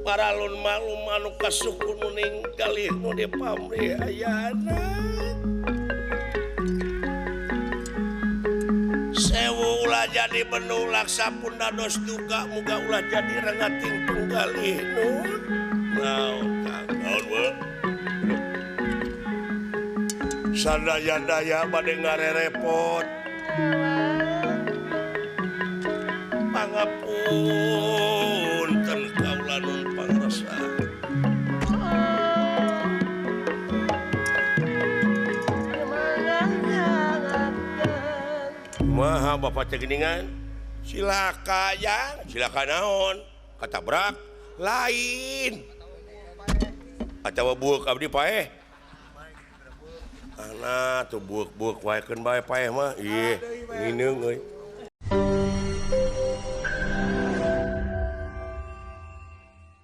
Paralun malum anu kasuku nu ninggalih nu dipamrih ayana. Sewu ulah jadi benu laksa pun dados duka muga ulah jadi rengating tunggalih nun. Naon Kang? Naon we? Sadaya-daya bade ngarerepot. Pangapunten kaula nun pangrasa. Kumaha Bapak teh geuningan? Cilaka yang, cilaka naon? Katabrak lain. Atawa bueuk abdi paeh. Ana tuh bueuk-bueuk waekeun bae paeh mah. Ih, ngineung euy.